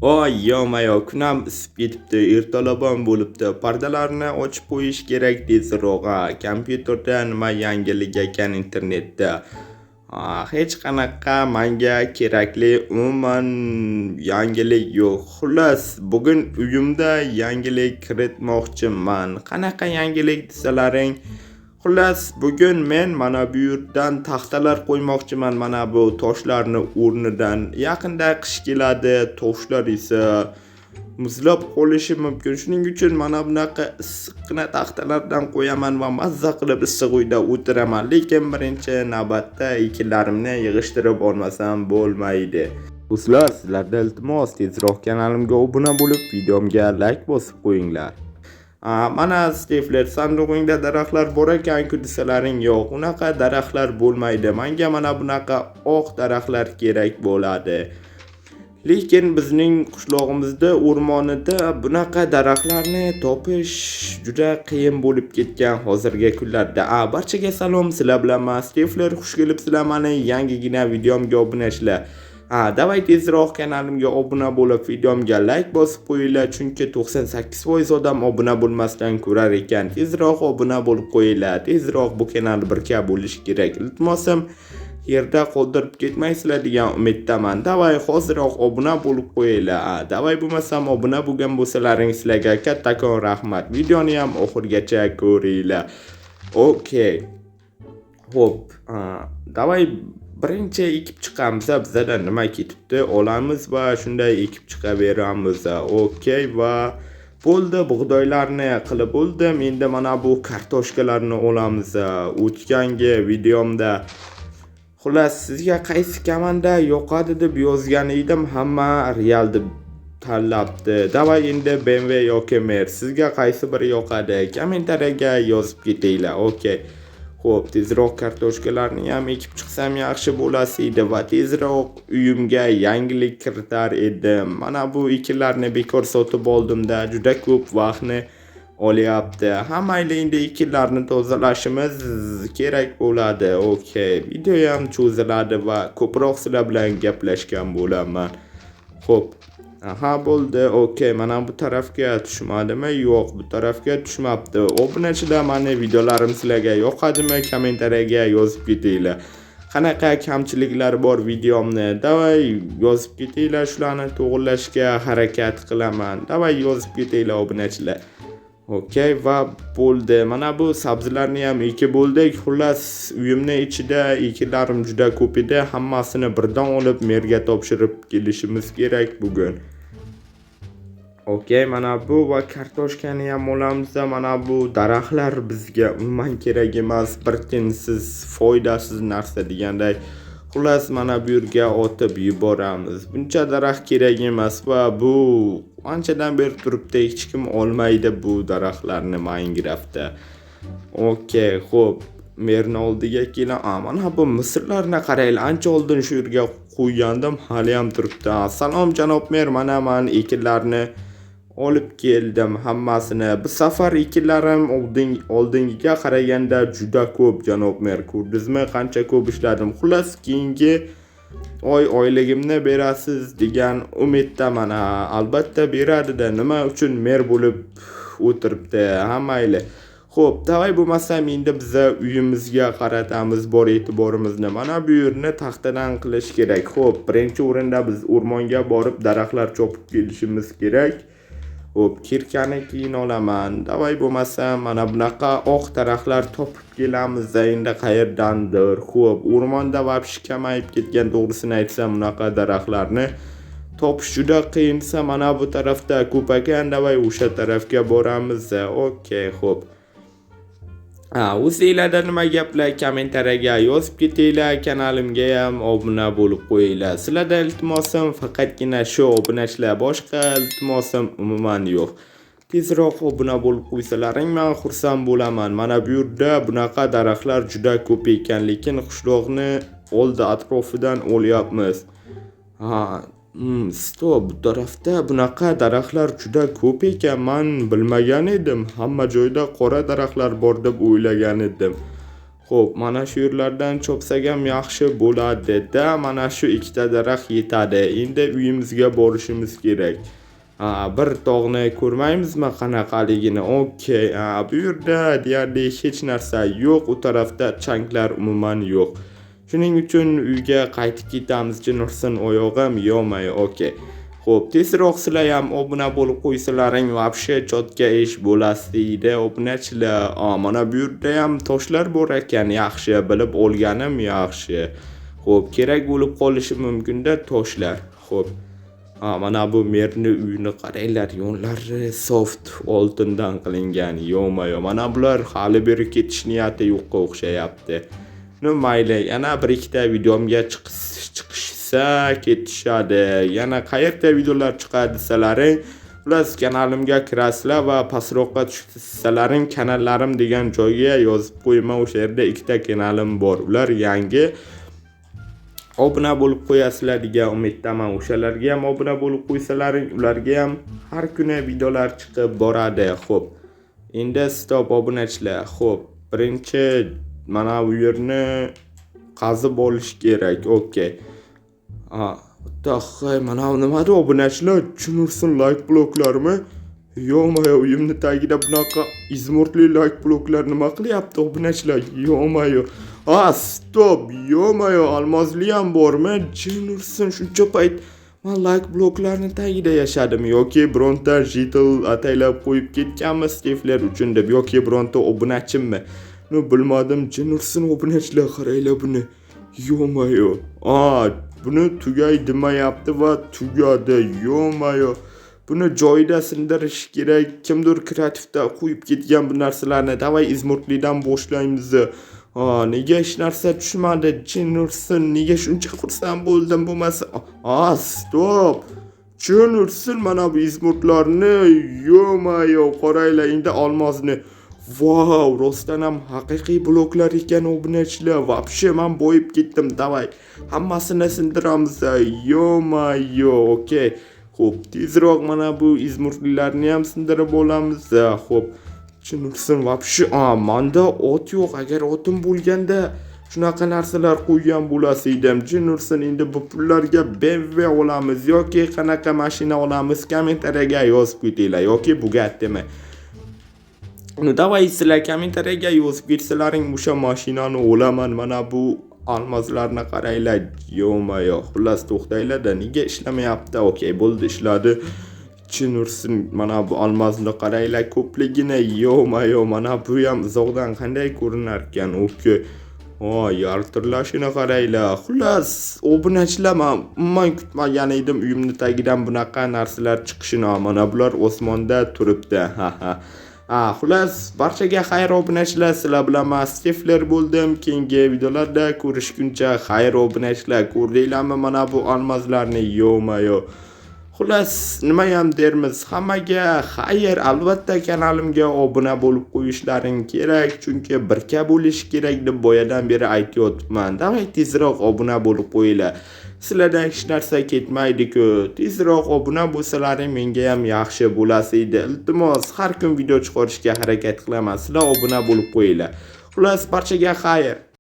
Voy, ё-моё, kun ham isib ketibdi, ertalab ham bo'libdi. Pardalarni ochib qo'yish kerak tezroq. Ha, kompyuterda nima yangilik ekan internetda? Ha, hech qanaqa manga kerakli umuman yangilik yo'q. Xullas, bugun uyimda yangilik kiritmoqchiman. Qanaqa yangilik desalaring, xullas, bugun men mana bu yerdan taxtalar qo'ymoqchiman, mana bu toshlarni o'rnidan. Yaqinda qish keladi, toshlar esa muzlab qolishi mumkin. Shuning uchun mana bunaqa issiqqina taxtalardan qo'yaman va mazza qilib issiq uyda o'tiraman. Lekin birinchi navbatda ekinlarimni yig'ishtirib olmasam bo'lmaydi. Do'stlar, sizlardan iltimos, tezroq kanalimga obuna bo'lib, videomga like bosib qo'yinglar. Mana Stifler, sandig'ingda daraxtlar bor ekan-ku desalaring, yo'q, unaqa daraxtlar bo'lmaydi. Menga mana bunaqa oq daraxtlar kerak bo'ladi. Lekin bizning qishlog'imizda o'rmonida bunaqa daraxtlarni topish juda qiyin bo'lib ketgan hozirgi kunlarda. Barchaga salom, sizlar bilan men Stifler, xush kelibsizlar mani yangigina videomga, obunachilar. Ha, давай tezroq kanalimga obuna bo'lib, videomga like bosib qo'yinglar, chunki 98% odam obuna bo'lmasdan ko'rar ekan. Tezroq obuna bo'lib qo'yinglar, tezroq bu kanal birga bo'lishi kerak. Iltimosim, yerda qoldirib ketmaysizlar degan umiddaman. Давай hoziroq obuna bo'lib qo'yinglar. Ha, давай bo'lmasam, obuna bo'lgan bo'lsalaring, sizlarga kattakon rahmat. Videoni ham oxirigacha ko'ringlar. Okey. Xo'p, давай birinchi ekib chiqamiz. Bizada nima ketibdi, olamiz va shunday ekib chiqaveramiz. Okey, va bo'ldi, bug'doylarni qilib bo'ldim. Endi mana bu kartoshkalarni olamiz. O'tgangi videomda, xullas, sizga qaysi komanda yoqadi deb yozgan edim, hamma Real deb tanlabdi. Давай endi BMW yoki Mer, sizga qaysi biri yoqadi? Kommentariyaga yozib ketinglar. Okey. Xo'p, tezroq kartoshkalarni ham ekib chiqsam yaxshi bo'lasi edi va tezroq uyimga yangilik kiritar edim. Mana bu ekinlarni bekor sotib oldimda, juda ko'p vaqtni olyapti. Ha, mayli, endi ekinlarni tozalashimiz kerak bo'ladi. Okey, video ham cho'ziladi va ko'proq sizlar bilan gaplashgan bo'laman. Xo'p. Aha, bo'ldi. Okey, mana bu tarafga tushmadimi? Yo'q, bu tarafga tushmabdi. Obunachilar, mani videolarim sizlarga yoqadimi? Kommentariyaga yozib ketinglar. Qanaqa kamchiliklar bor videomni? Давай yozib ketinglar, shularni to'g'irlashga harakat qilaman. Давай yozib ketinglar, obunachilar. Okey, va bo'ldi. Mana bu sabzilarni ham ekib bo'ldik. Xullas, uyimni ichida ekinlarim juda ko'p edi. Hammasini birdan olib merga topshirib kelishimiz kerak bugun. Okey, mana bu va kartoshkani ham olamiz. Mana bu daraxtlar bizga umuman kerak emas, bir tinsiz, foydasiz narsa deganday. Xullas, mana bu yerga otib yuboramiz. Buncha daraxt kerak emas va bu anchadan beri turibdi, hech kim olmaydi bu daraxtlarni Minecraftda. Okey, xo'p, merni oldiga kelam. Mana bu misrlarni qaranglar, ancha oldin shu yerga qo'ygandim, hali ham turibdi. Salom, janob mer, mana man ekinlarni olib keldim hammasini. Bu safar ekinlarim oldingiga qaraganda juda ko'p, janob mer. Ko'rdingizmi, qancha ko'p ishladim. Xullas, keyingi oy oyligimni berasiz degan umiddaman. Ha, albatta beradida, nima uchun mer bo'lib o'tiribdi. Ha, mayli. Xo'p, давай bo'lmasam endi biza uyimizga qaratamiz bor e'tiborimizni. Mana bu yerni taxtadan qilish kerak. Xo'p, birinchi o'rinda biz o'rmonga borib daraxtlar chopib kelishimiz kerak. Xo'p, кирка ni keyin olaman. Давай bo'lmasam mana bunaqa oq daraxtlar topib kelamiz endi qayerdandir. Xo'p, o'rmonda вообще kamayib ketgan, to'g'risini aytsam, bunaqa daraxtlarni topish juda qiyin desa, mana bu tarafda ko'p ekan, давай o'sha tarafga boramiz. Okey, xo'p. Ha, o'zinglarda nima gaplar, kommentariyaga yozib ketinglar, kanalimga ham obuna bo'lib qo'yinglar. Sizlardan iltimosim faqatgina shu, obunachilar, boshqa iltimosim umuman yo'q. Tezroq obuna bo'lib qo'ysalaring, men xursand bo'laman. Mana bu yerda bunaqa daraxtlar juda ko'p ekan, lekin qishloqni oldi atrofidan olyapmiz. Ha, стоп, bu tarafda bunaqa daraxtlar juda ko'p ekan, man bilmagan edim. Hamma joyda qora daraxtlar bor deb o'ylagan edim. Xo'p, mana shu yerlardan chopsak ham yaxshi bo'ladi-da. Mana shu ikkita daraxt yetadi. Endi uyimizga borishimiz kerak. Ha, bir tog'ni ko'rmaymizmi qanaqaligini? Okey. Ha, bu yerda deyarli hech narsa yo'q. U tarafda chunklar umuman yo'q. Shuning uchun uyga qaytib ketamiz. Jin ursin oyog'im, yo'may. Okey. Xo'p, tezroq sizlar ham obuna bo'lib qo'ysalaring, вообще чётко ish bo'lasi obunachilar. A, mana bu yerda ham toshlar bor ekan, yaxshi, bilib olganim yaxshi. Xo'p, kerak bo'lib qolishi mumkin-da toshlar. Xo'p. Ha, mana bu merni uyini qaranglar, yonlari soft oltindan qilingan. Yo'ma-yo, mana bular hali beri ketish niyati yo'qqa o'xshayapti. Ну, mayli, yana bir ikkita videomga chiqishsa ketishadi. Yana qayerda videolar chiqadi desalaring, xullas kanalimga kirasizlar va pastroqqa tushsalaring, kanallarim degan joyga yozib qo'yaman. O'sha yerda ikkita kanalim bor. Ular yangi. Obuna bo'lib qo'yasizlar degan umiddaman. O'shalarga ham obuna bo'lib qo'ysalaring, ularga ham har kuni videolar chiqib boradi. Xo'p. Endi stop, obunachilar. Xo'p, birinchi mana bu yerni qazib olish kerak. Okey. Ha, taxay, mana bu nimada, obunachilar? Jin ursin, lucky bloklarmi? Yo'ma-yo, uyimni tagida bunaqa изумруд li lucky bloklar nima qilyapti, obunachilar? Yo'ma-yo. A, stop, yo'ma-yo, almozli ham bormi? Jin ursin, shuncha payt man lucky bloklarni tagida yashadim yoki bironta житель ataylab qo'yib ketganmi Stevlar uchun deb yoki bironta obunachimmi? Ну, bilmadim, jin ursin, obunachilar, qaranglar buni. Yo'ma-yo. A, buni tugay demayapti va tugadi. Yo'ma-yo. Buni joyida sindirish kerak. Kimdir kreativda qo'yib ketgan bu narsalarni. Давай изумруд lidan boshlaymiz. Ha, nega hech narsa tushmadi? Jin ursin, nega shuncha xursand bo'ldim bo'lmasa? A, stop. Jin ursin mana bu изумруд larni. Yo'ma-yo, qaranglar endi olmosni. Vau, rostdan ham haqiqiy bloklar ekan, obunachilar. Вообще man boyib ketdim. Давай. Hammasini sindiramiz. Yo'ma-yo, okey. Xo'p, tezroq mana bu изумруд larni ham sindirib olamiz. Xo'p. Jin ursin, вообще, a, manda ot yo'q. Agar otim bo'lganda shunaqa narsalar qo'ygan bo'lasi edim. Jin ursin, endi bu pullarga BMW olamiz yoki qanaqa mashina olamiz, kommentariyaga yozib ketinglar yoki Bugattimi? Ну, давай sizlar kommentariyaga yozib ketsalaring, o'sha mashinani olaman. Mana bu almozlarni qaranglar. Yo'ma-yo. Xullas, to'xtanglar-da, nega ishlamayapti? Okey, bo'ldi, ishladi. Jin ursin, mana bu almozni qaranglar ko'pligini. Yo'ma-yo, mana bu ham uzoqdan qanday ko'rinar ekan? Okey. O, yaltirlashini qaranglar. Xullas, obunachilar, man umuman kutmagan edim uyimni tagidan bunaqa narsalar chiqishini. Mana bular osmonda turibdi. Ha ha. Ha, xullas, barchaga xayr, obunachilar. Sizlar bilan men Stefler bo'ldim. Keyingi videolarda ko'rishguncha xayr, obunachilar. Ko'rdinglarmi mana bu almozlarni? Yo'ma-yo. Xullas, nima ham dermiz? Hammaga xayr. Albatta kanalimga obuna bo'lib qo'yishlaring kerak, chunki birga bo'lish kerak deb boyadan beri aytyapman. Давай tezroq obuna bo'lib qo'yinglar. Sizlardan hech narsa ketmaydi-ku. Tezroq obuna bo'lsalaring menga ham yaxshi bo'lasi edi. Iltimos, har kun video chiqarishga harakat qilaman. Sizlar obuna bo'lib qo'yinglar. Xullas, barchaga xayr.